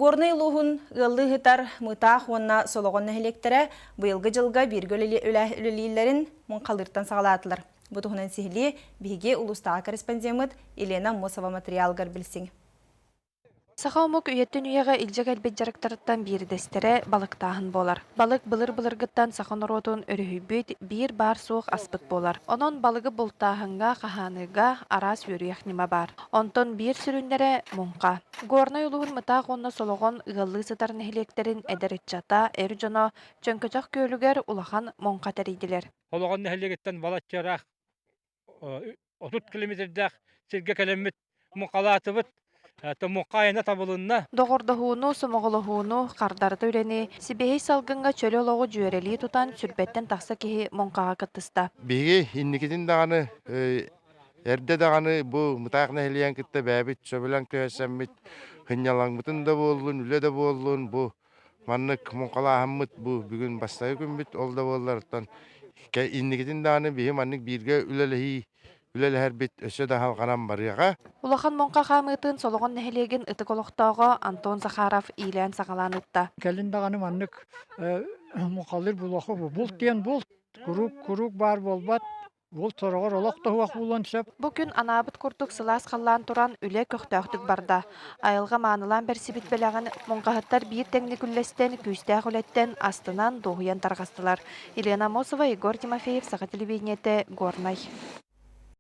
Горнай улууһун ыаллыы ыһытар Мытаах уонна Солоҕон нэһилиэктэрэ быйылгы дьылга бииргэ үлэлииллэрин муҥхалыыртан саҕалаатылар. Бу туһунан сиһилии биһиги улуустааҕы корреспондеммыт Елена Аммосова матырыйаалыгар билсиҥ. Саха омук үйэттэн үйэҕэ илдьэ кэлбит дьарыктарыттан биирдэстэрэ балыктааһын буолар. Балык былыр-былыргыттан саха норуотун өрүһүйбүт биир баар-суох аспыт буолар. Онон балыгы бултааһыҥҥа, хаһааныыга араас үөрүйэх ньыма баар. Онтон биир сүрүннэрэ муҥха. Горнай улууһун Мытаах уонна Солоҕон ыаллыы сытар нэһилиэктэрин эдэр ыччата, эр дьоно Чөҥкөчөх күөлүгэр улахан муҥха тэрийдилэр. Солоҕон нэһилиэгиттэн балачча ыраах 30 километрдаах сиргэ кэлэммит муҥхалаатыбыт. Муҥха айана табылынна. Доҕордоһууну, сомоҕолоһууну, хардарыта үлэни, сибиэһэй салгыҥҥа чөл олоҕу дьүөрэлии тутан сүрбэттэн тахса киһи муҥхаҕа кыттыста. Биһиги инникитин даҕаны эрдэ даҕаны бу Мытаах нэһилиэгин кытта бэйэбит сөбүлэҥ түһэрсэммит сынньалаҥмытын да буоллун, үлэ да буоллун бу маннык муҥхалааһыммыт бу бүгүн бастакы күммүт ол да буоллар инникитин даҕаны биһи маннык бииргэ үлэлэһии үлэлэһэрбит өссө да халҕанан барыаҕа. Улахан муҥха хаамыытын Солоҕон нэһилиэгин ытык олохтооҕо Антон Захаров иилээн-саҕалаан ыытта. Кэлин даҕаны маннык муҥхалыыр булуохха булт диэн булт куруук куруук баар буолбат. Булт сороҕор олох да суох буолуон сөп. Бу күн анаабыт курдук сылаас халлаан туран, үлэ көхтөөхтүк барда. Айылҕа маанылаан бэрсибит бэлэҕин муҥхаһыттар биир тэҥник үллэстэн, күүстээх үлэттэн астынан, дуоһуйан тарҕастылар. Елена Амосова, Егор Тимофеев, Саха телевидениетэ, Горнай.